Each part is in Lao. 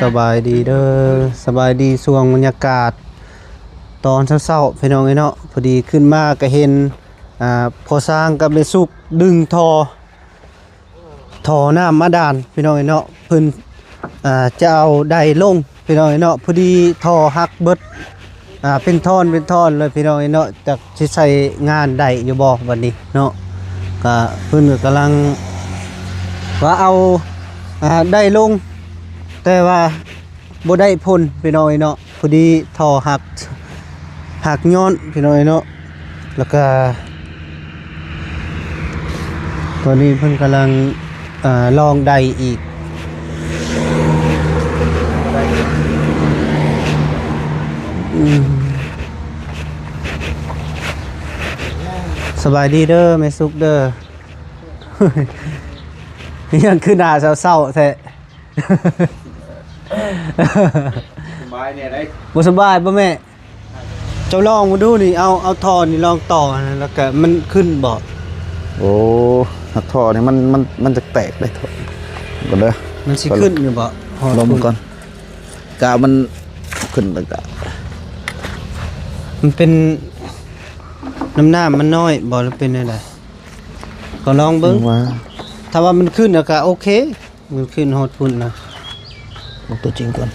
ສະບາຍດີເດີ ສະບາຍດີຊ່ວງບັນຍາກາດຕອນເຊົ້າໆ ພີ່ນ້ອງເອີຍເນາະ. ພໍດີຂຶ້ນມາກໍເຫັນ ອ່າ ພໍ່ຊ້າງກັບແມ່ສຸກດຶງທໍ່ ທໍ່ນ້ຳບາດານ ພີ່ນ້ອງເອີຍເນາະ. ເພິ່ນ ອ່າ ຈະເອົາໄດລົງ ພີ່ນ້ອງເອີຍເນາະ. ພໍດີທໍ່ຫັກເບິດ ອ່າ ເປັນທ່ອນເປັນທ່ອນເລີຍ ພີ່ນ້ອງເອີຍເນາະ. ຈັກຊິໃຊ້ງານໄດ້ຢູ່ບໍ່ບັດນີ້ເນາະ. ກະເພິ່ນກໍກຳລັງວ່າເອົາ ອ່າ ໄດລົງ ແຕ່ວ່າບໍ່ໄດ້ຜົນ ພີ່ນ້ອງເອີຍເນາະ. ພໍດີທໍ່ຫັກ ຫັກຍ້ອນ ພີ່ນ້ອງເອີຍເນາະ. ແລ້ວກະຕອນນີ້ເພິ່ນກຳລັງ ອ່າ ລອງໄດອີກ. ອືມ ສະບາຍດີເດີແມ່ສຸກເດີ. ຍັງຄືໜ້າເສົ້າໆແທ້. ສະບາຍແດ່ໃດ໋. ບໍ່ສະບາຍບໍ່ແມ່? ເຈົ້າລອງມາດູນີ້ ເອົາ ເອົາທໍ່ນີ້ລອງຕໍ່ນະ ແລ້ວກະມັນຂຶ້ນບໍ່? ໂອ້ ຫັກທໍ່ນີ້ມັນ ມັນ ມັນຈະແຕກໄດ໋ ທໍ່ກ່ອນເດີ. ມັນຊິຂຶ້ນຢູ່ບໍ່? ຮອດ ລົມກ່ອນ ກະມັນຂຶ້ນແລ້ວກະ ມັນເປັນ ນ້ຳ ນ້ຳມັນນ້ອຍບໍ່ ຫຼືເປັນແນວໃດ? ກໍລອງເບິ່ງ ວ່າ ຖ້າວ່າມັນຂຶ້ນແລ້ວກະໂອເຄ. ມັນຂຶ້ນຮອດພຸ້ນນະ. ເອົາຕົວຈິງກ່ອນ.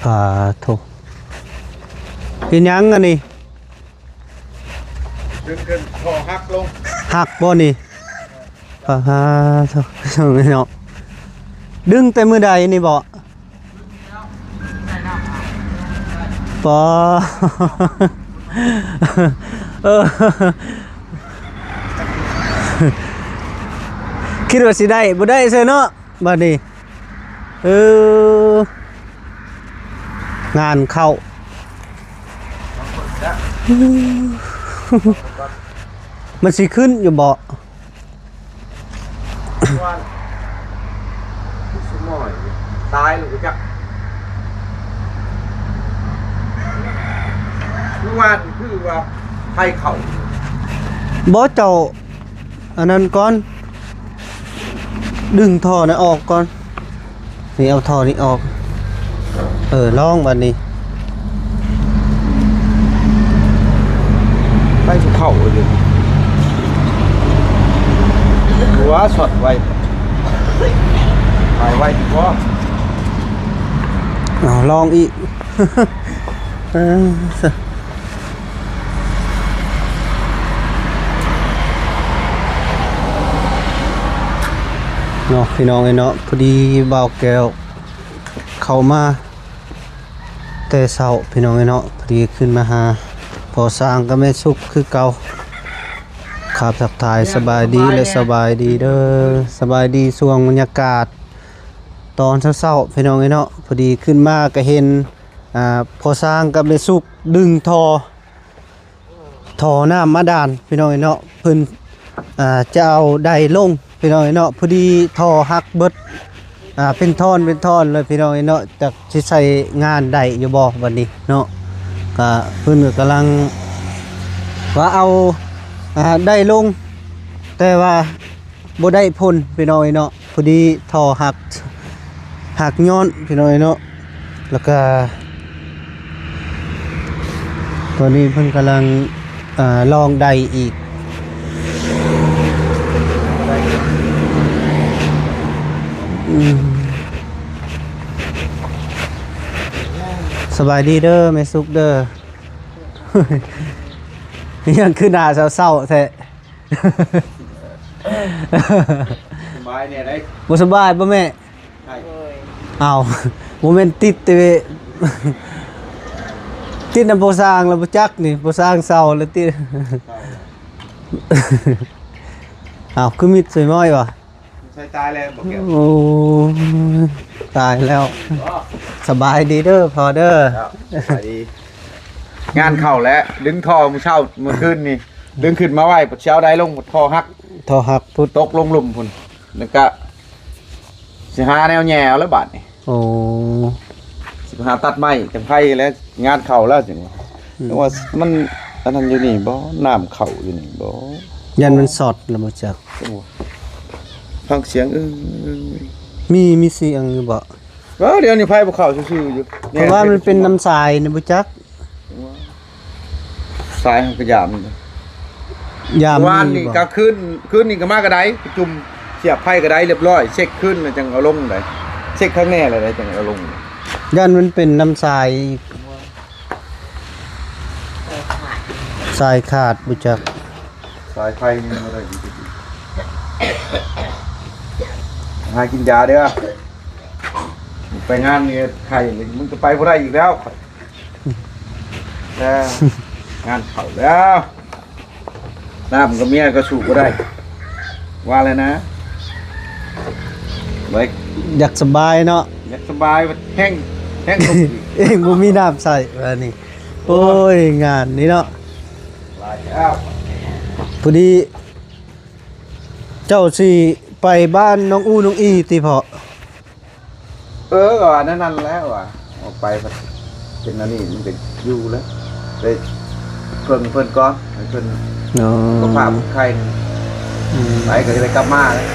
ປາໂທ້ ເປັນຫຍັງອັນນີ້? ດຶງຂຶ້ນ ທໍ່ຫັກລົງ. ຫັກບໍ່ນີ້? ປາໂທ້ ເນາະ. ດຶງແຕ່ມື້ໃດນີ້ບໍ່? ປາ ເອີ ຄິດວ່າຊິໄດ້ ບໍ່ໄດ້ເຊີເນາະ ບັດນີ້. ເອີ ງານເຂົ້າ. ມັນຊິຂຶ້ນຢູ່ບໍ່? ວ່າ ສມອຍຕາຍແລ້ວຈັກ ຄືວ່າ ຄືວ່າໃຜເຂົ້າ. ບໍ່ ເຈົ້າ ອັນນັ້ນກ່ອນ ດຶງທໍ່ນັ້ນອອກກ່ອນ. ນີ້ ເອົາທໍ່ນີ້ອອກ. ເອີ ລອງບັດນີ້. ໄປສຸເຂົ້າເລີຍ ຫົວຊັອດໄວ້ ໄປໄວ້ດີກວ່າ. ເອົາ ລອງອີກ. ເອີ ເນາະ ພີ່ນ້ອງເອີຍເນາະ. ພໍດີບ່າວແກ້ວເຂົ້າມາແຕ່ເຊົ້າ ພີ່ນ້ອງເອີຍເນາະ. ພໍດີຂຶ້ນມາຫາພໍ່ຊ້າງກັບແມ່ສຸກຄືເກົ່າ. ຄາບທັກທາຍສະບາຍດີ ແລະ ສະບາຍດີເດີ ສະບາຍດີຊ່ວງບັນຍາກາດຕອນເຊົ້າໆ ພີ່ນ້ອງເອີຍເນາະ. ພໍດີຂຶ້ນມາກໍເຫັນ ອ່າ ພໍ່ຊ້າງກັບແມ່ສຸກດຶງທໍ່ ທໍ່ນ້ຳບາດານ ພີ່ນ້ອງເອີຍເນາະ. ເພິ່ນ ອ່າ ຈະເອົາໄດລົງ ພີ່ນ້ອງເອີຍເນາະ. ພໍດີທໍ່ຫັກເບິດ ອ່າ ເປັນທ່ອນເປັນທ່ອນເລີຍ ພີ່ນ້ອງເອີຍເນາະ. ຈັກຊິໃຊ້ງານໄດ້ຢູ່ບໍ່ບັດນີ້ເນາະ. ກະເພິ່ນກໍກຳລັງວ່າເອົາ ອ່າ ໄດລົງ ແຕ່ວ່າ ບໍ່ໄດ້ຜົນ ພີ່ນ້ອງເອີຍເນາະ. ພໍດີທໍ່ຫັກ ຫັກຍ້ອນ ພີ່ນ້ອງເອີຍເນາະ. ແລ້ວກະຕອນນີ້ເພິ່ນກຳລັງ ອ່າ ລອງໄດອີກ. ອືມ ສະບາຍດີເດີແມ່ສຸກເດີ. ຍັງຄືໜ້າເສົ້າໆແທ້. ສະບາຍແດ່ໃດ໋. ບໍ່ສະບາຍບໍ່ແມ່? ໃຊ່. ເອົ້າ ບໍ່ແມ່ນຕິດແຕ່ ຕິດນຳພໍ່ຊ້າງແລ້ວບໍ່ຈັກນີ້ ພໍ່ຊ້າງເຊົາແລ້ວຕິ. ເອົ້າ ຄືມິດໃສ່ມ້ອຍວະ? ໃສ່ຕາຍແລ້ວບໍ່ແກ້ວ? ໂອ້ຍ ຕາຍແລ້ວ. ອໍ ສະບາຍດີເດີພໍ່ເດີ. ເຈົ້າ ສະບາຍດີ. ງານເຂົ້າແລ້ວ ດຶງທໍ່ມື້ເຊົ້າ ມື້ຄືນນີ້ ດຶງຂຶ້ນມາໄວ້ ພັດຊິເອົາໄດລົງ ພັດທໍ່ຫັກ ທໍ່ຫັກພຸ້ນ ຕົກລົງລຸ່ມພຸ້ນ ແລ້ວກະຊິຫາແນວແຍ່ເອົາແລ້ວບາດນີ້. ໂອ້ ຫາຕັດໄມ້ຈັງໄພແລ້ວ ງານເຂົ້າແລ້ວຈັ່ງວ່າ ອືມ ຈັ່ງວ່າມັນອັນນັ້ນຢູ່ນີ້ບໍ່ ນ້ຳເຂົ້າຢູ່ນີ້ບໍ່ ຢ້ານມັນຊັອດລະບໍ່ຈັກ. ໂອ້ ຟັງສຽງ ອື ມີ ມີສຽງຢູ່ບໍ່? ເອີ ດຽວນີ້ໄຟບໍ່ເຂົ້າຊື່ໆຢູ່ ເພາະວ່າມັນເປັນນ້ຳຊາຍນີ້ບໍ່ຈັກ. ສາຍເຮົາກໍຢາມ ຢາມ ວານນີ້ ນີ້ບໍ່? ກະຄືນ ຄືນນີ້ກໍມາກໍໄດ້ ປະຊຸມສຽບໄຟກໍໄດ້ລຽບຮ້ອຍ ເຊັກຄືນແລ້ວຈັ່ງເອົາລົງໄດ້ ເຊັກຂ້າງແນ່ແລ້ວໄດ້ຈັ່ງເອົາລົງ. ຢ້ານມັນເປັນນ້ຳຊາຍ ສາຍຂາດບໍ່ຈັກ ສາຍໄຟນີ້ບໍ່ໄດ້ ຫາກິນຢາເດີ້ ໄປງານນີ້ໄຂ້ ມຶງຈະໄປບໍ່ໄດ້ອີກແລ້ວ. ແລ້ວ ງານເຂົ້າແລ້ວ ນ້ຳກໍເມຍກໍສູບບໍ່ໄດ້ ວ່າແລ້ວນະ ໄວ້ ຢາກສະບາຍເນາະ ຢາກສະບາຍ ແຮງ ແຮງ ເອງບໍ່ມີນ້ຳໃຊ້ບາດນີ້. ໂອ້ຍ ໂອ້ຍ ງານນີ້ເນາະ ຫຼາຍແລ້ວ ພໍດີເຈົ້າຊິໄປບ້ານນ້ອງອູ້ນ້ອງອີຕິເພາະ? ເອີ ກໍວ່າແນວນັ້ນແຫຼະວ່າ ອອກໄປເປັນອັນນີ້ມັນກໍຢູ່ແລ້ວ ໄປເພິ່ງເພິ່ນກ່ອນ ໃຫ້ເພິ່ນ ອໍ ສຸຂະພາບໄຂ້ ອືມ ໄປກໍຈະໄດ້ກັບມາແລ້ວ.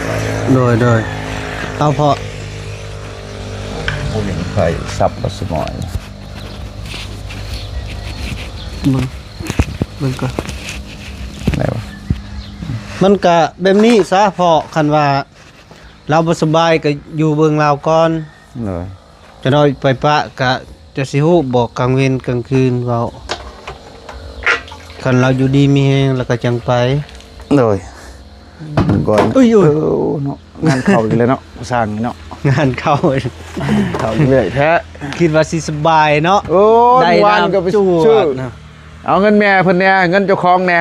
ໂດຍ ໂດຍ ເອົາເພາະ ຜູ້ເປັນໄຂ້ສັບປະສະໝອຍ ເບິ່ງ ເບິ່ງກ່ອນ ໄດ້ບໍ່? ມັນກະແບບນີ້ຊະ ເພາະຄັນວ່າ ລາວບໍ່ສະບາຍກໍຢູ່ເບິ່ງລາວກ່ອນ ໂດຍ ຈະນ້ອຍໄປປະກະຈະຊິຮູ້ບໍ່ ກາງເວັນກາງຄືນເວົ້າ ຄັນລາວຢູ່ດີມີແຮງແລ້ວກໍຈັ່ງໄປ ໂດຍ ເບິ່ງກ່ອນ ເອີຍ ເນາະ ງານເຂົ້າອີກແລ້ວເນາະ ຊ່າງນີ້ເນາະ ງານເຂົ້າ ເຂົ້າເລື້ອຍແທ້ ຄິດວ່າຊິສະບາຍເນາະ ໂອ້ຍ ໄດ້ ເມື່ອວານກໍໄປຊື້ ເອົາເງິນແມ່ເພິ່ນແດ່ ເງິນເຈົ້າຂອງແດ່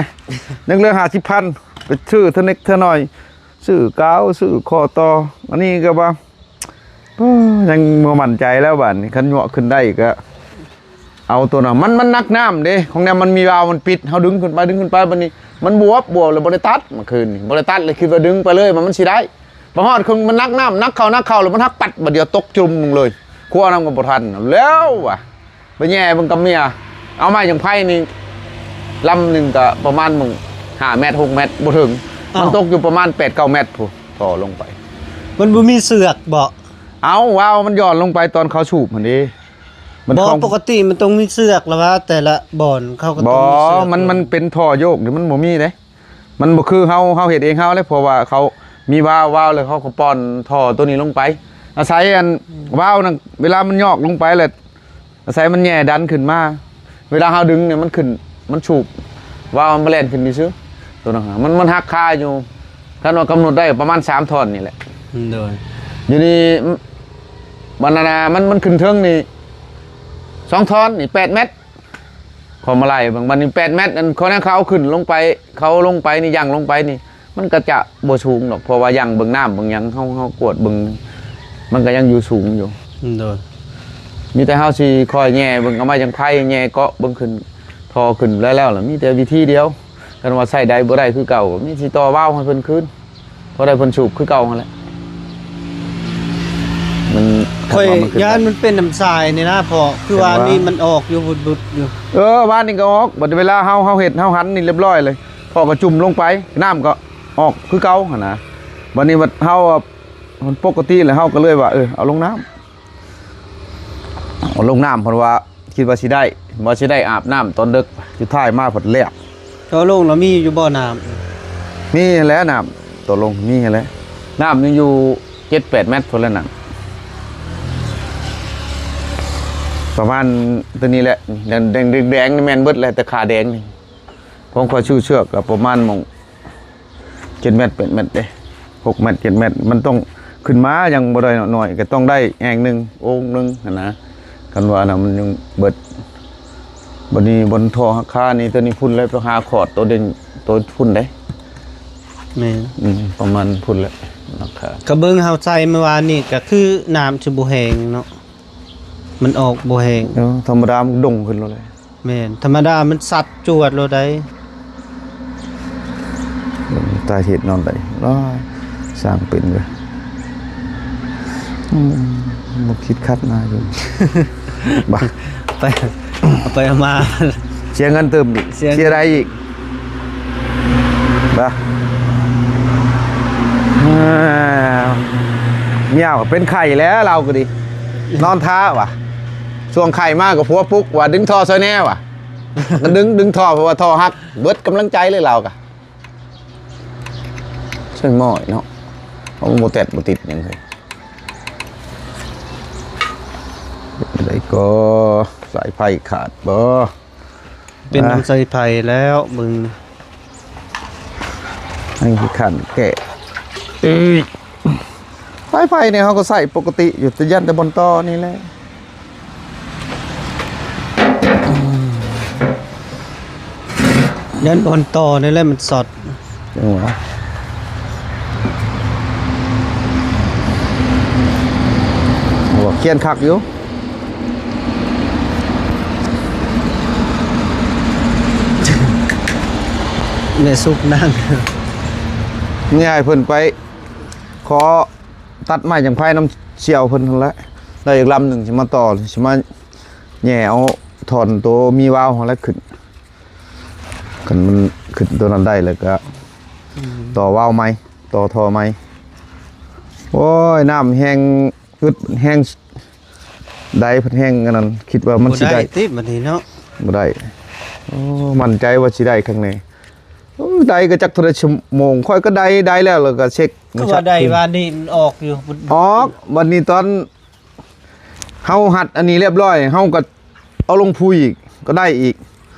ຍັງເຫຼືອຫ້າສິບພັນ ໄປຊື້ເທື່ອເລັກເທື່ອນ້ອຍ ຊື້ກາວ ຊື້ຂໍ້ຕໍ່ ອັນນີ້ກໍວ່າ ໂອ້ ຍັງບໍ່ໝັ້ນໃຈແລ້ວບາດນີ້ ຄັນຍົວະຂຶ້ນໄດ້ກໍເອົາໂຕນັ້ນ ມັນ ມັນໜັກນ້ຳເດ້ ຂອງແນວມັນມີວາວມັນປິດ ເຮົາດຶງຂຶ້ນໄປ ດຶງຂຶ້ນໄປ ບາດນີ້ມັນບວບ ບວບແລ້ວບໍ່ໄດ້ຕັດ ເມື່ອຄືນນີ້ບໍ່ໄດ້ຕັດ ເລີຍຄິດວ່າດຶງໄປເລີຍ ມັນ ມັນຊິໄດ້ ມາຮອດເຄິ່ງມັນໜັກນ້ຳ ໜັກເຂົ້າ ໜັກເຂົ້າ ແລ້ວມັນຫັກປັດ ບາດດຽວຕົກຈຸມລົງເລີຍ ຄົວນ້ຳກໍບໍ່ທັນ ແລ້ວວ່າ ໄປແຍ່ເບິ່ງກັບເມຍ ເອົາໄມ້ຈັ່ງໄພນີ້ ລຳໜຶ່ງກະປະມານໝ່ອງຫ້າແມັດ ຫົກແມັດ ບໍ່ເຖິງ ອ້າວ ມັນຕົກຢູ່ປະມານແປດເກົ້າແມັດພຸ້ນ ທໍ່ລົງໄປ ມັນບໍ່ມີເຊືອກບໍ? ເອົາ ວາວມັນຢ່ອນລົງໄປຕອນເຂົາສູບຫັ້ນເດ້ ມັນ ບໍ່ ຂອງ ປົກກະຕິມັນຕ້ອງມີເຊືອກລະວ່າ ແຕ່ລະບ່ອນເຂົາກໍຕ້ອງມີເຊືອກ ມັນ ມັນເປັນທໍ່ໂຍກນີ້ ມັນບໍ່ມີເດ້ ມັນບໍ່ຄືເຮົາ ເຮົາເຮັດເອງເຮົາເດ້ ເພາະວ່າເຂົາມີວາວ ວາວແລ້ວເຂົາກໍປ່ອນທໍ່ໂຕນີ້ລົງໄປ ອາໄສອັນ ອືມ ວາວນັ້ນ ເວລາມັນຍອກລົງໄປແລ້ວ ອາໄສມັນແຍ່ດັນຂຶ້ນມາ ເວລາເຮົາດຶງນີ້ມັນຂຶ້ນ ມັນສູບ ວາວມັນບໍ່ແລ່ນຂຶ້ນຊື່ໆ ໂຕນັ້ນ ມັນ ມັນຫັກຄາຢູ່ ຄັນວ່າກຳນົດໄດ້ປະມານສາມທ່ອນນີ້ແຫຼະ ໂດຍ ຢູ່ນີ້ ບັນນາ ມັນ ມັນຂຶ້ນເທິງນີ້ສອງທ່ອນນີ້ແປດແມັດ ຂໍມາໄລ່ເບິ່ງ ບັດນີ້ແປດແມັດ ອັນ ຂໍ້ນັ້ນເຂົາເອົາຂຶ້ນລົງໄປ ເຂົາລົງໄປນີ້ ຢັ້ງລົງໄປນີ້ ມັນກໍຈະບໍ່ສູງດອກ ເພາະວ່າຢັ້ງເບິ່ງນ້ຳເບິ່ງຫຍັງ ເຮົາ ເຮົາກວດເບິ່ງ ມັນກໍຍັງຢູ່ສູງຢູ່ ໂດຍ ມີແຕ່ເຮົາຊິຄອຍແຍ່ເບິ່ງ ເອົາໄມ້ຈັ່ງໄພແຍ່ເກາະເບິ່ງຂຶ້ນ ທໍ່ຂຶ້ນແລ້ວໆ ລະມີແຕ່ວິທີດຽວ ຄັນວ່າໃຊ້ໄດ້ບໍ່ໄດ້ຄືເກົ່າ ມີຊິຕໍ່ວາວໃຫ້ເພິ່ນຄືນ ພໍໄດ້ເພິ່ນສູບຄືເກົ່າຫັ້ນແຫຼະ ມັນ ຂ້ອຍ ຄັນວ່າມັນຂຶ້ນ ຢ້ານມັນເປັນນ້ຳຊາຍນີ້ນະ ເພາະຄືວ່ານີ້ມັນອອກຢູ່ບຸດໆຢູ່ ເອີ ວານນີ້ກໍອອກ ບັດເວລາເຮົາ ເຮົາເຮັດ ເຮົາຫັນນີ້ລຽບຮ້ອຍເລີຍ ເພາະກໍຈຸ່ມລົງໄປ ນ້ຳກໍອອກຄືເກົ່າຫັ້ນນະ ບັດນີ້ບັດເຮົາ ມັນປົກກະຕິແລ້ວ ເຮົາກໍເລີຍວ່າ ເອີ ເອົາລົງນ້ຳ ເອົາລົງນ້ຳ ເພິ່ນວ່າ ຄິດວ່າຊິໄດ້ ວ່າຊິໄດ້ອາບນ້ຳຕອນເດິກ ສຸດທ້າຍມາພັດແລ້ວ ເຈາະລົງແລ້ວມີຢູ່ບໍ່ນ້ຳ? ມີຫັ້ນແຫຼະນ້ຳ ເຈາະລົງມີຫັ້ນແຫຼະ ນ້ຳຍັງຢູ່ເຈັດແປດແມັດພຸ້ນແຫຼະນັ້ນ ປະມານຕົວນີ້ແຫຼະ ແດງໆ ແດງໆ ນີ້ແມ່ນເບິດແຫຼະ ແຕ່ຂາແດງນີ້ ຂອງຂ້ອຍຊື້ເຊືອກກໍປະມານໝ່ອງ ເຈັດແມັດ ແປດແມັດເດ້ ຫົກແມັດ ເຈັດແມັດ ມັນຕ້ອງຂຶ້ນມາ ຍັງບໍ່ໄດ້ນ້ອຍ ກໍຕ້ອງໄດ້ແອ່ງໜຶ່ງ ໂອ່ງໜຶ່ງຫັ້ນນະ ຄັນວ່ານະ ມັນຍັງເບິດ ບັດນີ້ບ່ອນທໍ່ຫັກຄານີ້ ຕົວນີ້ພຸ້ນແລ້ວ ໄປຫາຂອດໂຕເດັ່ງໂຕພຸ້ນເດ້ ແມ່ນ ອືມ ປະມານພຸ້ນແຫຼະ ຫັກຄາ ກໍເບິ່ງເຮົາໃສ່ມື້ວານນີ້ ກໍຄືນ້ຳຊິບໍ່ແຮງເນາະ ມັນອອກບໍ່ແຮງ ເອີ ທຳມະດາມັນດົງຂຶ້ນໂລດແຫຼະ ແມ່ນ ທຳມະດາມັນສັດຈວດໂລດໃດ ສາເຫດຍ້ອນໃດ ໂອ້ຍ ສ້າງເປັນເວີຍ ອືມ ບໍ່ຄິດຄັດມາຢູ່ ບໍ່ ໄປ ເອົາໄປເອົາມາ ເສຍເງິນຕື່ມອີກ ເສຍ ເສຍໄດ້ອີກ ບໍ່ ອ່າ ເມຍກໍເປັນໄຂ້ແລ້ວ ລາວກໍດີ ນອນຖ້າວ່າ ຊ່ວງໄຂ້ມາກໍຜົວປຸກວ່າ ດຶງທໍ່ຊ່ອຍແດ່ວ່າ ກໍດຶງ ດຶງທໍ່ ເພາະວ່າທໍ່ຫັກ ເບິດກຳລັງໃຈເລີຍລາວກໍ. ໃສ່ໝ້ອຍເນາະ ເພາະມັນບໍ່ແຕດບໍ່ຕິດຫຍັງເລີຍ. ເປັນໃດກໍ ສາຍໄຟຂາດບໍ່? ເປັນນຳ ອ່າ ສາຍໄຟແລ້ວ ເບິ່ງ ໃຫ້ຂັ້ນແກະ ເອີຍ ສາຍໄຟນີ້ເຮົາກໍໃຊ້ປົກກະຕິຢູ່ ແຕ່ຢ້ານແຕ່ບ່ອນຕໍ່ນີ້ແຫຼະ. ຢ້ານບ່ອນຕໍ່ນີ້ແຫຼະມັນຊັອດ. ໂອ້ ຂຽນຄັກຢູ່ ແມ່ສຸກນາງ ນີ້ໃຫ້ເພິ່ນໄປຂໍ ຕັດໄມ້ຈັ່ງໄພນຳສ່ຽວເພິ່ນຫັ້ນແຫຼະ ໄດ້ອີກລຳໜຶ່ງ ຊິມາຕໍ່ ຊິມາແຫຍ່ເອົາທ່ອນໂຕມີວາວຫັ້ນແຫຼະຂຶ້ນ ຄັນມັນຂຶ້ນໂຕນັ້ນໄດ້ແລ້ວກໍ ອືມ ຕໍ່ວາວໃໝ່ ຕໍ່ທໍ່ໃໝ່. ໂອ້ຍ ນ້ຳແຮງອຶດແຮງໃດ ເພິ່ນແຮງອັນນັ້ນ ຄິດວ່າມັນຊິໄດ້ ບໍ່ໄດ້ຕິບັດນີ້ເນາະ ບໍ່ໄດ້. ໂອ້ ໝັ້ນໃຈວ່າຊິໄດ້ຄັກແນ່. ໂອ້ ໄດ້ກໍຈັກເທົ່າໃດຊົ່ວໂມງ ຂ້ອຍກໍໄດ້ ໄດ້ແລ້ວ ແລ້ວກໍເຊັກ ຄືວ່າໄດ້ວານນີ້ມັນອອກຢູ່ ອອກ ບັດນີ້ຕອນເຮົາຮັດອັນນີ້ລຽບຮ້ອຍ ເຮົາກໍເອົາລົງພູອີກ ກໍໄດ້ອີກ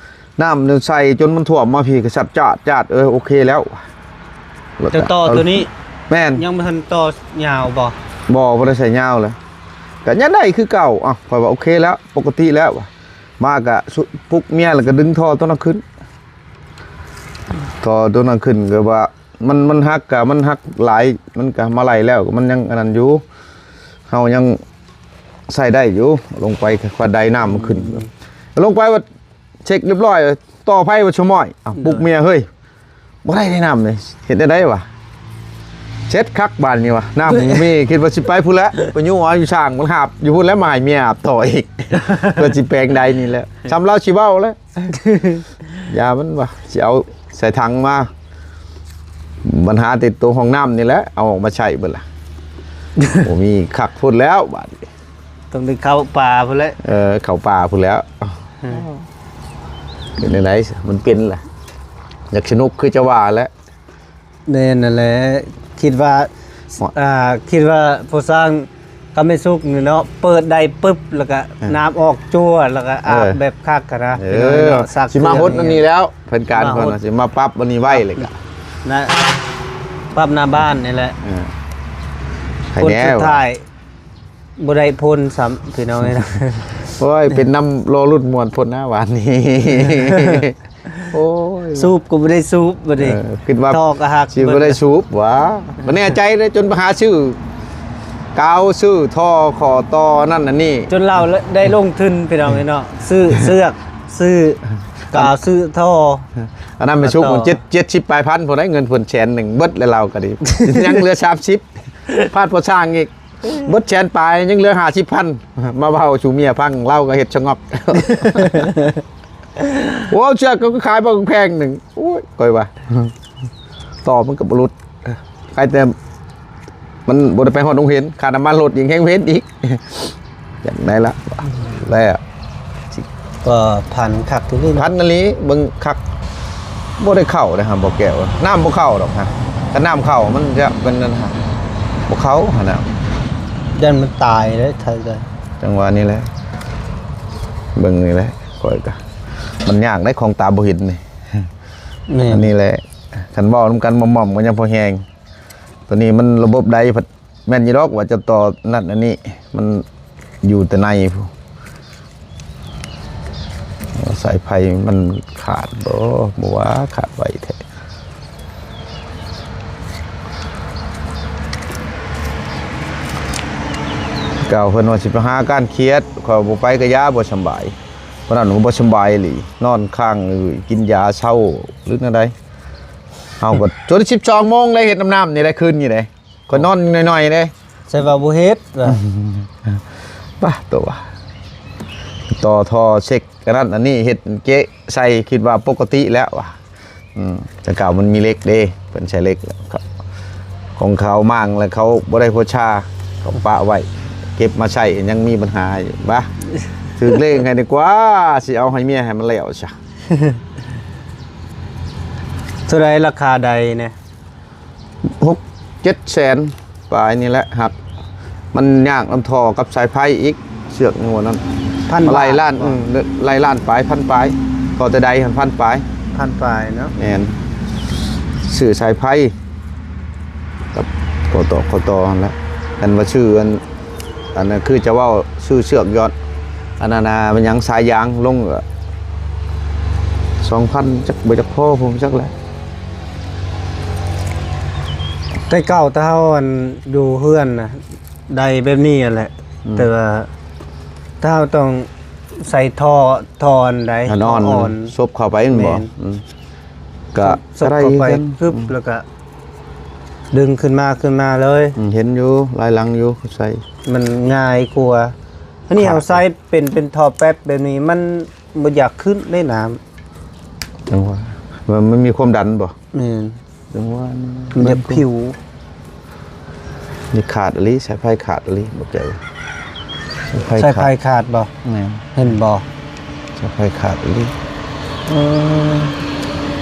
ນ້ຳໃສ່ຈົນມັນຖ້ວມມາພີ້ ກໍສັດຈາດຈາດ ເອີ ໂອເຄແລ້ວ. ແລ້ວກໍ ຈະຕໍ່ໂຕນີ້ ແມ່ນ ຍັງບໍ່ທັນຕໍ່ຍາວບໍ່? ບໍ່ ບໍ່ໄດ້ໃສ່ຍາວເລີຍ ກໍຍັງໄດ້ຄືເກົ່າ. ເອົ້າ ຂ້ອຍວ່າໂອເຄແລ້ວ ປົກກະຕິແລ້ວ ມາກໍປຸກເມຍ ແລ້ວກໍດຶງທໍ່ໂຕນັ້ນຂຶ້ນ ທໍ່ໂຕນັ້ນຂຶ້ນ ກໍວ່າ ມັນ ມັນຫັກກະ ມັນຫັກຫຼາຍ ມັນກະມາໄລ່ແລ້ວ ມັນຍັງອັນນັ້ນຢູ່ ເຮົາຍັງໃຊ້ໄດ້ຢູ່ ລົງໄປ ຄວາມໄດ້ນ້ຳມັນຂຶ້ນ ອືມ ລົງໄປວ່າເຊັກລຽບຮ້ອຍ ຕໍ່ໄຟວ່າຊົ່ວໂມງ ເອົ້າ ໂດຍ ປຸກເມຍ ເຮີ້ຍ ບໍ່ໄດ້ໄດ້ນ້ຳນີ້ ເຮັດແນວໃດວະ ເຊັດຄັກບາດນີ້ວະ ນ້ຳບໍ່ມີ ຄິດວ່າຊິໄປພຸ້ນແຫຼະ ໄປຍູ້ເອົາຢູ່ສ້າງມັນຫາບຢູ່ພຸ້ນແຫຼະ ມາໃຫ້ເມຍຫາບຕໍ່ອີກ ເພື່ອຊິແປງໄດ້ນີ້ແຫຼະ ສ່ຳລາວຊິເວົ້າແຫຼະ. ຢ່າມັນວ່າ ຊິເອົາໃສ່ຖັງມາ ບັນຫາຕິດໂຕຫ້ອງນ້ຳນີ້ແຫຼະ ເອົາອອກມາໃຊ້ເບິດລະ ບໍ່ມີຄັກພຸ້ນແລ້ວບາດນີ້ ຕ້ອງໄດ້ເຂົ້າປ່າພຸ້ນແຫຼະ ເອີ ເຂົ້າປ່າພຸ້ນແລ້ວ ເອີ ເປັນຈັ່ງໃດ ມັນເປັນລະ ຢາກສະໜຸກຄືເຈົ້າວ່າແຫຼະ. ແມ່ນນັ້ນແຫຼະ ຄິດວ່າ ອ່າ ຄິດວ່າພໍ່ຊ່າງກັບແມ່ສຸກນີ້ເນາະ ເປີດໄດ້ປຶບ ແລ້ວກະ ເອີ ນ້ຳອອກຈົວ ແລ້ວກະອາບ ເອີ ແບບຄັກຫັ້ນນະ ເອີ ພີ່ນ້ອງເນາະ ຊັກ ຊິມາຫົດອັນນີ້ແລ້ວ ເພິ່ນການເພິ່ນຊິມາປັບອັນນີ້ໄວ້ ແລ້ວກະ ນະ ປັບໜ້າບ້ານນີ້ແຫຼະ ເອີ ໃຫ້ແນ່ ຜົນສຸດທ້າຍ ບໍ່ໄດ້ຜົນຊ້ຳ ພີ່ນ້ອງເອີຍ ໂອ້ຍ ເປັນນຳລໍລຸ້ນມ່ວນພົ້ນນະ ຫວານນີ້ ໂອ້ຍ ສູບກໍບໍ່ໄດ້ສູບບັດນີ້ ເອີ ຄິດວ່າ ທໍ່ກໍຫັກ ຊິບໍ່ໄດ້ສູບຫວາ ບໍ່ແນ່ໃຈເດ້ ຈົນໄປຫາຊື້ກາວ ຊື້ທໍ່ ຂໍຕໍ່ນັ້ນອັນນີ້ ຈົນລາວໄດ້ລົງທຶນ ພີ່ນ້ອງເອີຍເນາະ ຊື້ເຊືອກ ຊື້ກາວ ຊື້ທໍ່ ອັນນັ້ນແມ່ນສຸກ ເຈັດ ເຈັດສິບປາຍພັນ ຜູ້ໃດເງິນເພິ່ນແສນໜຶ່ງ ເບິດແລ້ວລາວກໍດີ ຍັງເຫຼືອສາມສິບ ພາດພໍ່ຊ່າງອີກ ເບິດແສນປາຍ ຍັງເຫຼືອຫ້າສິບພັນ ມາເວົ້າສູ່ເມຍຟັງ ລາວກໍເຮັດສະຫງົບ ໂອ້ ເຊືອກກໍຂາຍບໍ່ແພງໜຶ່ງ ໂອ້ຍ ຂ້ອຍວ່າ ຕໍ່ມັນກໍບໍ່ຫຼຸດ ໃຄແຕ່ມັນບໍ່ໄດ້ໄປຮອດໂຮງຮຽນ ຄ່ານ້ຳມັນລົດອີກ ແຮງເວັນອີກ ຈັ່ງໃດລະ ແລ້ວ ກໍພັນຄັກອີ່ຫຼີ ພັນອີ່ຫຼີ ເບິ່ງຄັກ ບໍ່ໄດ້ເຂົ້າເດ້ຫາ ບໍ່ແກ້ວ ນ້ຳບໍ່ເຂົ້າດອກຫາ ຄັນນ້ຳເຂົ້າມັນຈະເປັນນັ້ນຫາ ບໍ່ເຂົ້າຫານ້ຳ ຢ້ານມັນຕາຍເດ້ ຖ້າຈະ ຈັ່ງຫວະນີ້ແຫຼະ ເບິ່ງນີ້ແຫຼະ ຂ້ອຍກະ ມັນຍາກໃດຂອງຕາບໍ່ເຫັນນີ້ ແມ່ນ ອັນນີ້ແຫຼະ ຄັນເວົ້ານຳກັນໝ່ອມໆ ກໍຍັງພໍແຮງ ໂຕນີ້ມັນລະບົບໃດ ແມ່ນຢູ່ດອກວ່າຈະຕໍ່ນັ້ນອັນນີ້ ມັນຢູ່ແຕ່ໃນພຸ້ນ ສາຍໄຟມັນຂາດບໍ່ ບໍ່ວ່າຂາດໄວແທ້ ກ່າວເພິ່ນວ່າຊິໄປຫາການຄຽດ ຂ້ອຍບໍ່ໄປກະຢ່າ ບໍ່ສຳບາຍ ຕອນນັ້ນກໍບໍ່ສຳບາຍອີ່ຫຼີ ນອນຄ້າງເລີຍ ກິນຢາເຊົາຫຼືແນວໃດ ເຮົາກໍຈົນສິບສອງໂມງໄດ້ເຮັດນ້ຳໆນີ້ໄດ້ ຄືນນີ້ໄດ້ ຂ້ອຍນອນໜ້ອຍໆເດ້ ໃສ່ວ່າບໍ່ເຮັດວ່າ ປະໂຕວ່າ ຕໍ່ທໍ່ເຊັກອັນນັ້ນອັນນີ້ ເຮັດເກະໃສ່ ຄິດວ່າປົກກະຕິແລ້ວວ່າ. ອືມ ແຕ່ເກົ່າມັນມີເຫຼັກເດ້ ເພິ່ນໃຊ້ເຫຼັກ ຂອງເຂົາໝ່າງແລ້ວ ເຂົາບໍ່ໄດ້ຫົວຊາ ເຂົາປະໄວ້ ເກັບມາໃຊ້ຍັງມີບັນຫາຢູ່. ບາ ຖືກເລກໃຫ້ດີກວ່າ ຊິເອົາໃຫ້ເມຍໃຫ້ມັນແລ້ວຊະ. ເທົ່າໃດລາຄາໄດນີ້? ຫົກເຈັດແສນປາຍນີ້ແຫຼະ ຫາກມັນຍາກນຳທໍ່ກັບສາຍໄຟອີກ ເຊືອກນີ້ຫັ້ນ ພັນບາດ ຫຼາຍລ້ານ. ອືມ ຫຼາຍລ້ານປາຍ ພັນປາຍ ພໍແຕ່ໄດຫັ້ນ ພັນປາຍ ພັນປາຍເນາະ. ແມ່ນ ຊື້ສາຍໄຟກັບຂໍ້ຕໍ່ ຂໍ້ຕໍ່ຫັ້ນແຫຼະ. ຄັນວ່າຊື້ອັນ ອັນນັ້ນຄືຈະເວົ້າຊື້ເຊືອກຢອດ ອັນນັ້ນນະ ແມ່ນຫຍັງ ສາຍຢາງລົງ ກໍສອງພັນ ຈັກບໍ່ຈັກພໍ ບໍ່ຈັກແຫຼະ. ແຕ່ເກົ່າ ແຕ່ເຮົາ ອັນ ຢູ່ເຮືອນນະ ໄດ້ແບບນີ້ຫັ້ນແຫຼະ. ອືມ ແຕ່ວ່າ ແຕ່ເຮົາຕ້ອງໃສ່ທໍ່ ທໍ່ອັນໃດ ອ່ອນໆ ທໍ່ອ່ອນ ສົບເຂົ້າໄປແມ່ນບໍ່? ແມ່ນ ອືມ ກະ ສົບເຂົ້າໄປ ກະໄດ້ຄືກັນ ປຶບ ອືມ ແລ້ວກະດຶງຂຶ້ນມາ ຂຶ້ນມາເລີຍ. ອືມ ເຫັນຢູ່ ຫຼາຍຫຼັງຢູ່ ເຂົາໃສ່ ມັນງ່າຍກວ່າ. ອັນນີ້ເຮົາໃສ່ເປັນ ເປັນທໍ່ແປັບແບບນີ້ ມັນບໍ່ຢາກຂຶ້ນເດ້ນ້ຳ. ຈັ່ງວ່າ ມັນ ມັນມີຄວາມດັນບໍ່? ແມ່ນ ຈັ່ງວ່າມັນຢາກຜິວ. ນີ້ຂາດອີ່ຫຼີ ສາຍໄຟຂາດອີ່ຫຼີ ບໍ່ແກ້ວ. ສາຍໄຟຂາດ ສາຍໄຟຂາດບໍ່? ແມ່ນ ເຫັນບໍ່? ສາຍໄຟຂາດອີ່ຫຼີ. ເອີ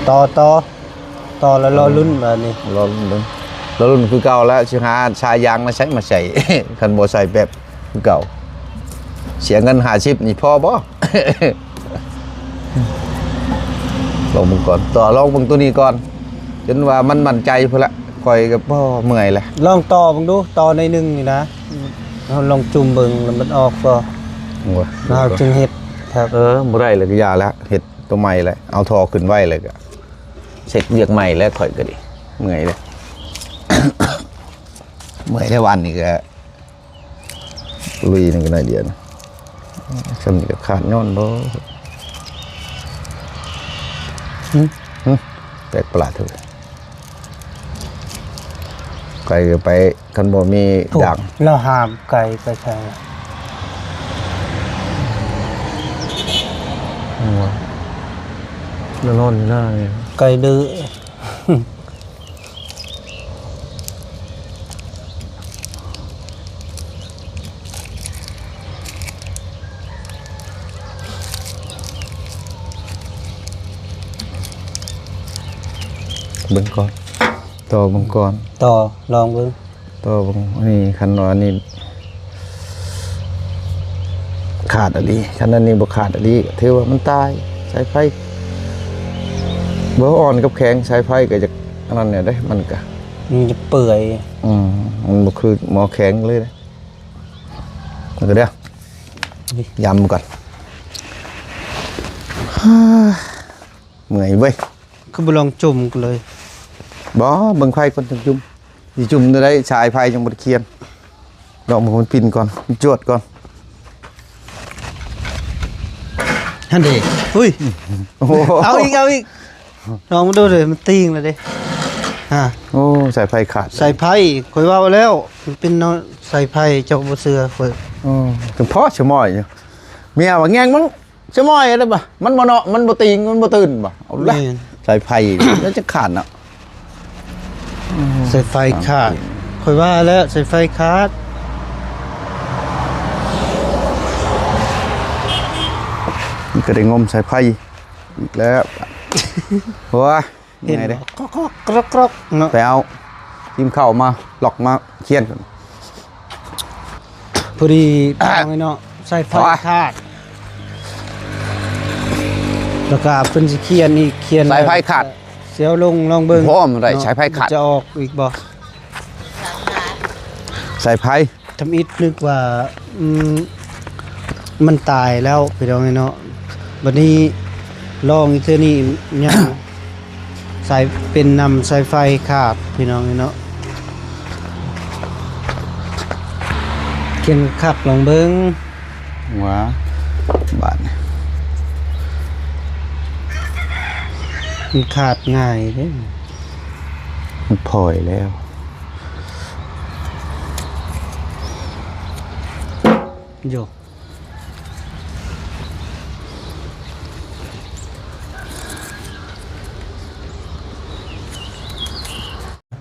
ຕໍ່ ຕໍ່ ຕໍ່ແລ້ວລໍລຸ້ນບາດນີ້ ລໍລຸ້ນເບິ່ງ ລໍລຸ້ນຄືເກົ່າແລ້ວ ຊິຫາສາຍຢາງມາໃສ່ ມາໃສ່ ຄັນບໍ່ໃສ່ແປັບ ຄືເກົ່າ. ເສຍເງິນຫ້າສິບນີ້ພໍບໍ່? ລອງເບິ່ງກ່ອນ ຕໍ່ລອງເບິ່ງໂຕນີ້ກ່ອນ ຈົນວ່າມັນໝັ້ນໃຈພຸ້ນລະ. ຂ້ອຍກໍພໍເມື່ອຍແຫຼະ ລອງຕໍ່ເບິ່ງດູ ຕໍ່ໜ້ອຍໜຶ່ງນີ້ນະ ເຮົາລອງຈຸ່ມເບິ່ງ ແລ້ວມັນອອກບໍ່? ໂອ້ຍ ເຮົາຈຶ່ງເຮັດຄັບ. ເອີ ບໍ່ໄດ້ແລ້ວກໍຢ່າແລ້ວ ເຮັດໂຕໃໝ່ແຫຼະ ເອົາທໍ່ຂຶ້ນໄວ້ ແລ້ວກໍເຊັກວຽກໃໝ່ແລ້ວ. ຂ້ອຍກໍດີ ເມື່ອຍແລ້ວ ເມື່ອຍແລ້ວ ວານນີ້ກໍ ລຸຍນີ້ກໍໜ້ອຍດຽວນະ ຊ່ຳນີ້ກໍຂາດຍ້ອນບໍ່? ຫຶ? ຫຶ? ແປກປະຫຼາດເທື່ອ ໄກກໍໄປ ຄັນບໍ່ມີ ໂອ້ ດາງ ລາວຫາມໄກໄປໃສ? ໂອ້ຍ ລາວນອນຢູ່ໜ້ານີ້ ໄກເດີ້. ເບິ່ງກ່ອນ ຕໍ່ເບິ່ງກ່ອນ ຕໍ່ລອງເບິ່ງ ຕໍ່ເບິ່ງ. ອັນນີ້ ຄັນວ່າອັນນີ້ ຂາດອີ່ຫຼີ ຄັນອັນນີ້ບໍ່ຂາດອີ່ຫຼີ ຖືວ່າມັນຕາຍ. ສາຍໄຟບໍ່ອ່ອນກັບແຂງ ສາຍໄຟກໍຈະອັນນັ້ນແນວໃດ ມັນກະ ມັນຈະເປື່ອຍ. ອືມ ມັນບໍ່ຄືໝໍ້ແຂງເລີຍເດ້. ມັນກໍເດີ ຢຳກ່ອນ ເມື່ອຍເວີຍ. ຄືບໍ່ລອງຈຸ່ມກັນເລີຍ? ບໍ່ ເບິ່ງໄຟກ່ອນຈັ່ງຈຸ່ມ. ຊິຈຸ່ມແນວໃດ ສາຍໄຟຍັງບໍ່ໄດ້ຂຽນ. ລອງເບິ່ງມັນປິ່ນກ່ອນ ມັນຈວດກ່ອນ. ຫັ້ນເດ ອຸ້ຍ ໂອ້ໂຫ ເອົາອີກ ເອົາອີກ ລອງມາດູເດ ມັນຕີງແລ້ວເດ. ຮະ ໂອ້ ສາຍໄຟຂາດ ສາຍໄຟ ຂ້ອຍເວົ້າແລ້ວ ມັນເປັນເນາະ ສາຍໄຟ ເຈົ້າບໍ່ເຊື່ອຂ້ອຍ. ອໍ ເພາະສະໝອຍຢູ່ ເມຍວ່າແງງມັນ ສະໝອຍໄດ້ບໍ່? ມັນບໍ່ເນາະ ມັນບໍ່ຕີງ ມັນບໍ່ຕື່ນບໍ່? ເອົາລະ ແມ່ນ ສາຍໄຟແລ້ວຈະຂາດເນາະ. ສາຍໄຟຂາດ ຂ້ອຍວ່າແລ້ວ ສາຍໄຟຂາດ. ມັນກໍໄດ້ງົມສາຍໄຟອີກແລ້ວ. ໂອ້ຍ ເຫັນ ເມື່ອຍເດ້ ບໍ່? ກຣອກໆ ກຣອກໆ ເນາະ. ໄປເອົາທີມເຂົ້າມາ ລັອກມາຂຽນກ່ອນ. ພໍດີ ອ່ະ ພີ່ນ້ອງເນາະ ສາຍໄຟ ໂອ້ຍ ຂາດ ແລ້ວກໍເພິ່ນຊິຂຽນອີກ ຂຽນ ສາຍໄຟຂາດ ຊິເອົາລົງລອງເບິ່ງ ພ້ອມໄດ້ ເນາະ ສາຍໄຟຂາດ ຈະອອກອີກບໍ່? ສາຍໄຟ ທຳອິດນຶກວ່າ ອືມ ມັນຕາຍແລ້ວ ພີ່ນ້ອງເນາະ. ບັດນີ້ລອງອີກເທື່ອນີ້ຍັງ ສາຍ ເປັນນຳສາຍໄຟຂາດ ພີ່ນ້ອງເນາະ. ຂຽນຄັກໆ ລອງເບິ່ງ ຫວາ ບາດນີ້ ມັນຂາດງ່າຍເດ້ ມັນພອຍແລ້ວ ໂຢ.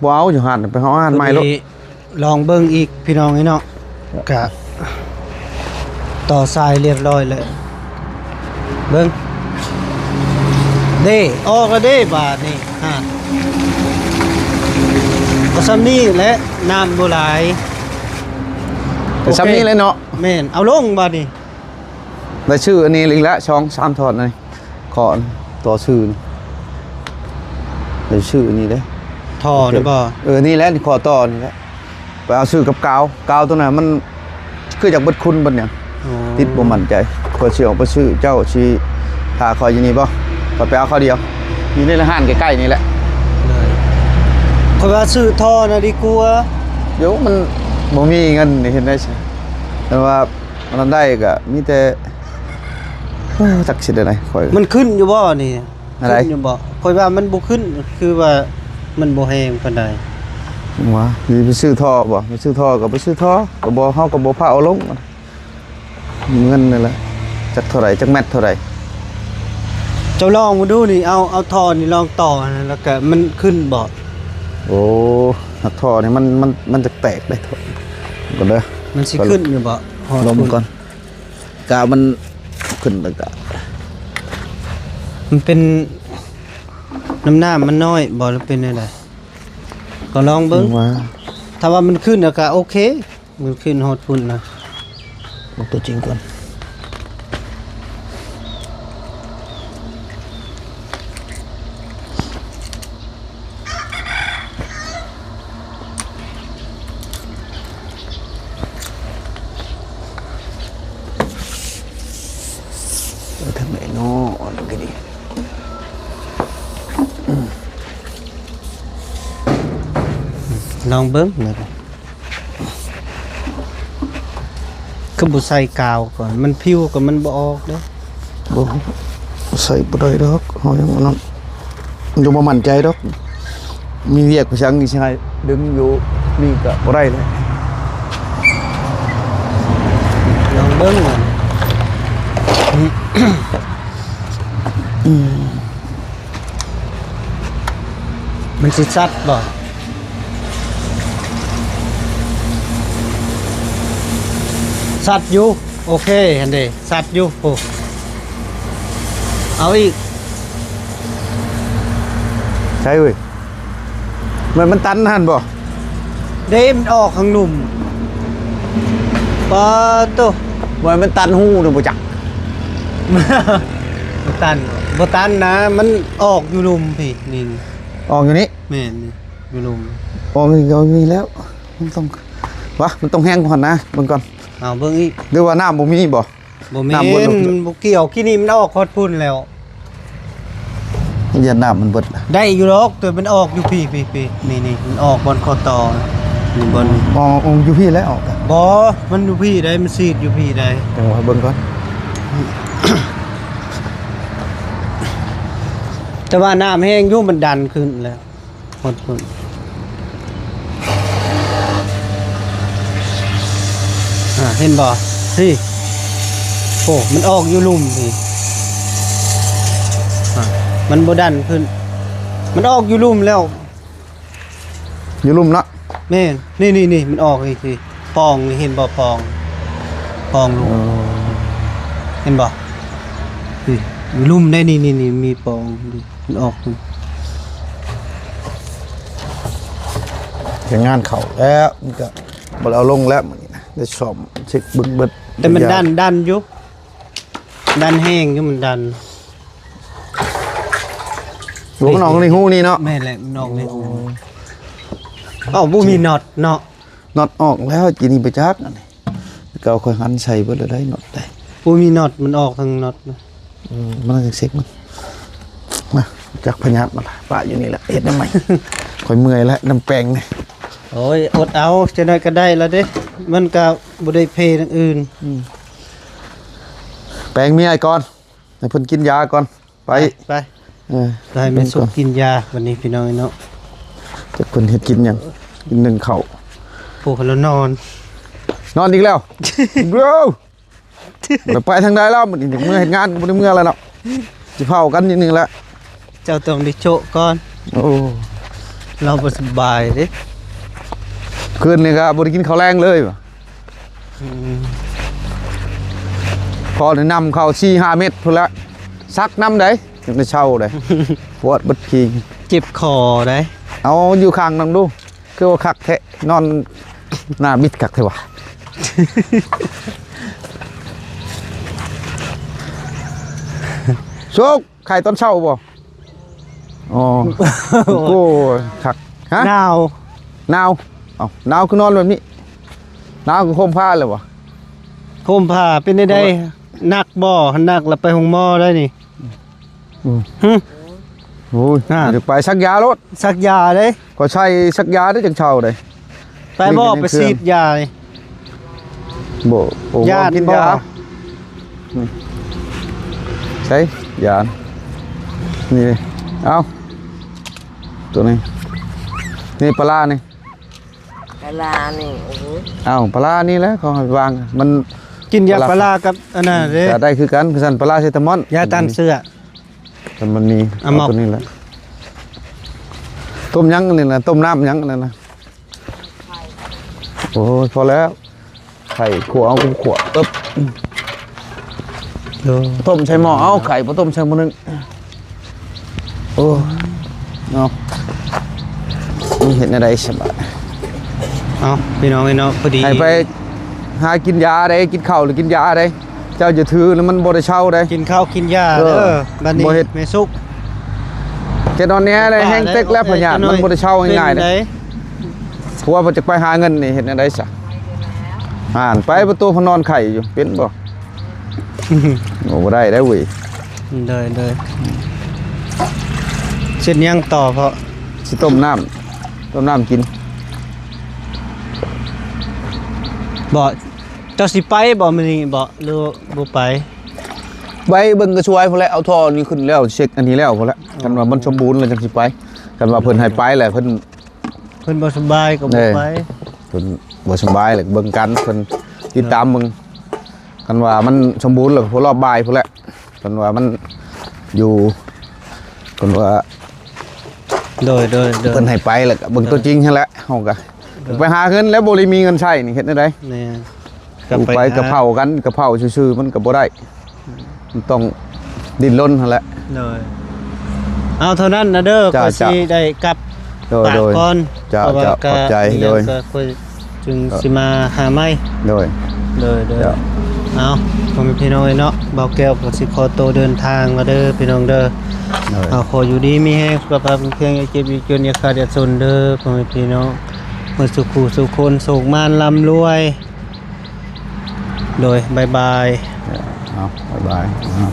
ບໍ່ເອົາຢູ່ຫັ້ນ ໄປເອົາຮ້ານໃໝ່ໂລດ. ຕົວນີ້ລອງເບິ່ງອີກພີ່ນ້ອງເອີຍເນາະ ກະຕໍ່ສາຍຮຽບຮ້ອຍແລ້ວ ເບິ່ງ ເດ້ ອອກແລ້ວເດ້ບາດນີ້ ອ່າ ເອົາຊ່ຳນີ້ແຫຼະ ນ້ຳບໍ່ຫຼາຍ ເອົາຊ່ຳນີ້ແຫຼະເນາະ ແມ່ນ ເອົາລົງບາດນີ້. ໄດ້ຊື້ອັນນີ້ອີກແລ້ວ ສອງສາມທ່ອນນີ້ ຂໍຕໍ່ຊື້ນີ້ ໄດ້ຊື້ອັນນີ້ເດ້ ທໍ່ນີ້ບໍ່? ເອີ ນີ້ແຫຼະ ຂໍຕໍ່ນີ້ແຫຼະ ໄປເອົາຊື້ກັບກາວ ກາວຕົວນັ້ນມັນຄືຢາກເບິດຄຸນເບິດຫຍັງ ອໍ ຕິດບໍ່ໝັ້ນໃຈ ຂ້ອຍຊິອອກໄປຊື້ ເຈົ້າຊິຖ້າຂ້ອຍຢູ່ນີ້ບໍ່? ຂ້ອຍໄປເອົາຄາວດຽວ ຢູ່ໃນຮ້ານໃກ້ໆນີ້ແຫຼະ ຂ້ອຍວ່າຊື້ທໍ່ນະດີກວ່າ ດຽວມັນບໍ່ມີເງິນນີ້ ເຮັດໄດ້ຊະ ແຕ່ວ່າ ອັນນັ້ນໄດ້ກໍມີແຕ່ ເອີ ຈັກຊິໄດ້ໃດ ຂ້ອຍ ມັນຂຶ້ນຢູ່ບໍ່ນີ້? ອັນໃດ? ຂຶ້ນຢູ່ບໍ່? ຂ້ອຍວ່າມັນບໍ່ຂຶ້ນ ຄືວ່າມັນບໍ່ແຮງປານໃດ. ວ່າຊິໄປຊື້ທໍ່ບໍ່? ໄປຊື້ທໍ່ກໍໄປຊື້ທໍ່ ກໍບໍ່ ເຮົາກໍບໍ່ພາເອົາລົງ ເງິນນີ້ແຫຼະ ຈັກເທົ່າໃດ ຈັກແມັດເທົ່າໃດ? ເຈົ້າລອງມາດູນີ້ ເອົາ ເອົາທໍ່ນີ້ລອງຕໍ່ ແລ້ວກໍມັນຂຶ້ນບໍ່? ໂອ້ ຮັກທໍ່ນີ້ມັນ ມັນ ມັນຈະແຕກໄດ໋ ກໍເດີ ມັນຊິຂຶ້ນຢູ່ບໍ່? ຮອດ ລອງເບິ່ງກ່ອນ ກາວມັນຂຶ້ນແລ້ວກະ ມັນເປັນ ນ້ຳ ນ້ຳມັນນ້ອຍບໍ່ ຫຼືເປັນແນວໃດ? ກໍລອງເບິ່ງ ວ່າ ຖ້າວ່າມັນຂຶ້ນແລ້ວກະໂອເຄ ມັນຂຶ້ນຮອດພຸ້ນນະ ເບິ່ງຕົວຈິງກ່ອນ. ເອີ ທາງໃດເນາະ ອັນນີ້ກໍດີ ລອງເບິ່ງນະ. ຄືບໍ່ໃສ່ກາວກ່ອນ ມັນຜິວກໍມັນບໍ່ອອກເດ້. ບໍ່ ໃສ່ບໍ່ໄດ້ດອກ ເຮົາຍັງອັນນັ້ນ ຍັງບໍ່ໝັ້ນໃຈດອກ. ມີວຽກໄປສັງຊິໃຫ້ດຶງຢູ່ນີ້ກໍບໍ່ໄດ້ແລ້ວ. ລອງເບິ່ງມັນ ອືມ. ມັນຊິຊັດບໍ່? ຊັດຢູ່ ໂອເຄ ຫັ້ນເດ້ ຊັດຢູ່. ໂອ້ ເອົາອີກ ໃຊ່ເວີຍ. ແມ່ນມັນຕັນຫັ້ນບໍ່? ເດ້ ມັນອອກທາງລຸ່ມ. ປາໂຕ ວ່າມັນຕັນຮູນີ້ບໍ່ຈັກ. ບໍ່ຕັນ ບໍ່ຕັນນະ ມັນອອກຢູ່ລຸ່ມພີ້ ນີ້ ອອກຢູ່ນີ້. ແມ່ນ ນີ້ຢູ່ລຸ່ມ ອອກນີ້ ອອກນີ້ແລ້ວ. ມັນຕ້ອງ ວະ ມັນຕ້ອງແຮງກ່ອນນະ ເບິ່ງກ່ອນ. ເອົາເບິ່ງອີກ ຫຼືວ່ານ້ຳບໍ່ມີບໍ່? ບໍ່ແມ່ນ ນ້ຳບໍ່ລົງ ມັນບໍ່ກ່ຽວ ກີ້ນີ້ມັນອອກຮອດພຸ້ນແລ້ວ. ຢ້ານນ້ຳມັນເບິດລະ ໄດ້ຢູ່ດອກ ແຕ່ມັນອອກຢູ່ພີ້ ພີ້ ພີ້ ນີ້ ນີ້ ມັນອອກບ່ອນຂໍ້ຕໍ່ ນີ້ບ່ອນ ອໍ ອອກຢູ່ພີ້ແລ້ວ ອອກ ບໍ່ ມັນຢູ່ພີ້ໄດ໋ ມັນສີດຢູ່ພີ້ໄດ໋. ຈັ່ງວ່າເບິ່ງກ່ອນ ແຕ່ວ່ານ້ຳແຮງຢູ່ ມັນດັນຂຶ້ນແລ້ວ. ຮອດພຸ້ນ ອ່າ ເຫັນບໍ່? ພີ້ ໂອ້ ມັນອອກຢູ່ລຸ່ມພີ້ ອ່າ ມັນບໍ່ດັນຂຶ້ນ ມັນອອກຢູ່ລຸ່ມແລ້ວ. ຢູ່ລຸ່ມເນາະ. ແມ່ນ ນີ້ໆໆ ມັນອອກອີກພີ້ ປ່ອງນີ້ ເຫັນບໍ່? ປ່ອງ ປ່ອງລຸ່ມ ເອີ ເຫັນບໍ່? ພີ້ ຢູ່ລຸ່ມໄດ໋ ນີ້ໆໆ ມີປ່ອງ ມັນອອກ ແຮງງານເຂົ້າແລ້ວ ມັນກໍບໍ່ໄດ້ເອົາລົງແລ້ວມື້ນີ້ນະ ໄດ້ສ້ອມເຊັກເບິ່ງເບິດ. ແຕ່ມັນດັນ ດັນຢູ່ ດັນແຮງຢູ່ ມັນດັນ. ໂອ້ ມັນອອກໃນຮູນີ້ເນາະ. ແມ່ນແຫຼະ ມັນອອກໃນຮູ. ເອົ້າ ບໍ່ມີນັອດເນາະ. ນັອດອອກແລ້ວ ຈີນີ້ໄປຈັກ ອັນນີ້ເກົ່າຂ້ອຍຫັນໃສ່ເບິດແລ້ວໄດ໋ ນັອດໄດ໋. ບໍ່ມີນັອດ ມັນອອກທາງນັອດນະ. ອືມ ມັນຈັກເຊັກມັນ. ມາ ຈັກພະຍາດມັນລະ ປະຢູ່ນີ້ແຫຼະ ເຮັດຫຍັງໃໝ່. ຂ້ອຍເມື່ອຍແລ້ວ ນ້ຳແປງນີ້. ໂອ້ຍ ອົດເອົາ ຈັກໜ້ອຍກໍໄດ້ລະເດ້ ມັນກໍບໍ່ໄດ້ເພທາງອື່ນ. ອືມ ແປງເມຍກ່ອນ ໃຫ້ເພິ່ນກິນຢາກ່ອນ. ໄປ ໄປ ເອີ ໃຫ້ແມ່ສຸກກິນຢາບັດນີ້ພີ່ນ້ອງເນາະ. ຈັກເພິ່ນເຮັດກິນຫຍັງ ກິນໜຶ້ງເຂົ້າ. ໂອ້ ລາວນອນ ນອນອີກແລ້ວ. ໂອ້ ໄປທາງໃດແລ້ວ ມື້ນີ້ເມືອເຮັດງານ ບໍ່ໄດ້ເມືອແລ້ວເນາະ. ຊິເຜົາກັນນິດໜຶ່ງແຫຼະ ເຈົ້າຕ້ອງໄດ້ໂຈະກ່ອນ. ໂອ້ ລາວບໍ່ສະບາຍເດ້. ຄືນນີ້ກໍບໍ່ໄດ້ກິນເຂົ້າແລງເລີຍຫວາ? ອືມ ພໍໄດ້ນຳເຂົ້າສີ່ຫ້າເມັດພຸ້ນລະ. ສັກນຳໃດ ຈັ່ງໄດ້ເຊົາໃດ. ປວດເບິດພີງ ເຈັບຄໍໃດ. ເອົາຢູ່ຂ້າງນຳດູ ຄືວ່າຄັກແທ້ ນອນໜ້າບິດຄັກແທ້ຫວາ. ໂຊກ ໄຂ້ຕອນເຊົ້າບໍ່? ອໍ ໂອ້ຍ ຄັກ. ຮະ? ໜາວ ໜາວ. ເອົ້າ ໜາວຄືນອນແບບນີ້? ໜາວກໍໂຄມຜ້າແລ້ວບໍ່? ໂຄມຜ້າເປັນໃດ? ເພາະວ່າ ໜັກບໍ່? ຄັນໜັກລະໄປໂຮງໝໍໄດ້ນີ້. ອືມ ຫຶ? ໂອ້ຍ ອ່າ ບໍ່ໄດ້ໄປ ສັກຢາໂລດ ສັກຢາເດ້. ກໍໃສ່ສັກຢາໄດ້ຈັ່ງເຊົາເດ້. ໄປບໍ່? ໄປສີດຢານີ້. ບໍ່ ໂອ້ ຢ້ານບໍ່? ກິນຢາ ນີ້ ໃສ່ຢາ ນີ້ ເອົາ ຕົວນີ້ ນີ້ປາລານີ້ ປາລານີ້. ໂອ້ຍ ເອົາ ປາລານີ້ແຫຼະ ເຂົາໃຫ້ວາງ ມັນ ກິນຢາປາລາກັບອັນນັ້ນເດ້ ກໍໄດ້ຄືກັນ. ຄືຊັ້ນປາລາເຊຕາມອນ ຢາຕ້ານເຊື້ອ ຄັນມັນມີ ອາໝອກ ເອົາຕົວນີ້ແຫຼະ. ຕົ້ມຫຍັງອັນນີ້ນະ? ຕົ້ມນ້ຳຫຍັງອັນນັ້ນນະ? ໂອ້ຍ ພໍແລ້ວ ໄຂ່ຂົ້ວເອົາ ຂົ້ວ ເອີບ ເອີ ຕົ້ມໃສ່ໝໍ້ເອົາ ໄຂ່ບໍ່ຕົ້ມໃສ່ໝໍ້ໜຶ້ງ. ໂອ້ ເນາະ ມັນເຮັດແນວໃດສະບາຍ. ເອົາ ພີ່ນ້ອງເອີຍເນາະ ພໍດີ ໃຫ້ໄປຫາກິນຢາເດ້ ກິນເຂົ້າຫຼືກິນຢາເດ້. ເຈົ້າຢ່າຖືນະ ມັນບໍ່ໄດ້ເຊົາເດ້ ກິນເຂົ້າກິນຢາເດີ. ບັດນີ້ແມ່ສຸກ ເຮັດນອນແນ່ເລີຍ ແຮງເຕັກແລ້ວ ພະຍາດມັນບໍ່ໄດ້ເຊົາງ່າຍໆເດ້. ຜົວເພິ່ນຈະໄປຫາເງິນນີ້ ເຮັດແນວໃດຊະ? ອ່ານໄປປະຕູ ເພິ່ນນອນໄຂ້ຢູ່ ເປັນບໍ່? ໂອ້ ບໍ່ໄດ້ເດ້ເວີຍ. ໂດຍ ໂດຍ ເຮັດຫຍັງຕໍ່? ເພາະຊິຕົ້ມນ້ຳ ຕົ້ມນ້ຳກິນ. ບໍ່ ເຈົ້າຊິໄປບໍ່ມື້ນີ້ບໍ່ ຫຼືບໍ່ໄປ? ໄປເບິ່ງກະຊວຍພຸ້ນແຫຼະ ເອົາທໍ່ນີ້ຂຶ້ນແລ້ວ ເຊັກອັນນີ້ແລ້ວພຸ້ນແຫຼະ. ອໍ ຄັນວ່າມັນສົມບູນແລ້ວຈັ່ງຊິໄປ. ຄັນວ່າເພິ່ນໃຫ້ໄປແລ້ວ ເພິ່ນ ເພິ່ນບໍ່ສະບາຍກໍບໍ່ໄປ. ເພິ່ນບໍ່ສະບາຍແລ້ວເບິ່ງກັນ ເພິ່ນຕິດຕາມເບິ່ງ. ຄັນວ່າມັນສົມບູນແລ້ວ ລອບບ່າຍພຸ້ນແຫຼະ. ເພິ່ນວ່າມັນຢູ່ ເພິ່ນວ່າ ໂດຍ ໂດຍ ໂດຍ ເພິ່ນໃຫ້ໄປແລ້ວກໍເບິ່ງ ໂດຍ ຕົວຈິງຫັ້ນແຫຼະ. ເຮົາກໍ ໂດຍ ໄປຫາເງິນແລ້ວ ບໍ່ໄດ້ມີເງິນໃຊ້ນີ້ ເຮັດແນວໃດ? ແມ່ນ ໄປກະເຜົາກັນ ກະເຜົາຊື່ໆ ມັນກໍບໍ່ໄດ້ ມັນຕ້ອງດີ້ນລົນຫັ້ນແຫຼະ. ໂດຍ ເອົາເທົ່ານັ້ນນະເດີ ເຈົ້າ ຂ້ອຍຊິໄດ້ກັບ ໂດຍ ປາກກ່ອນ. ເຈົ້າ ເຈົ້າ ຂອບໃຈ ໂດຍ ເພາະວ່າກໍມີຫຍັງກໍຄ່ອຍຈຶ່ງຊິມາຫາໃໝ່. ໂດຍ ໂດຍ ໂດຍ ເຈົ້າ ເອົາ ພໍ່ແມ່ພີ່ນ້ອງເອີຍເນາະ ບ່າວແກ້ວກໍຊິຂໍໂຕເດີນທາງລະເດີພີ່ນ້ອງເດີ. ໂດຍ ເອົາ ຂໍຢູ່ດີມີແຮງ ສຸຂະພາບແຂງແຮງ ຢ່າເຈັບຢ່າຈົນ ຢ່າຂາດຢ່າຈົນເດີພໍ່ແມ່ພີ່ນ້ອງ ໝົດສູ່ຄູ່ສູ່ຄົນ ໂຊກໝານລ່ຳລວຍ. ໂດຍ ບາຍບາຍ. ເອົາ ບາຍບາຍ ເອົາ.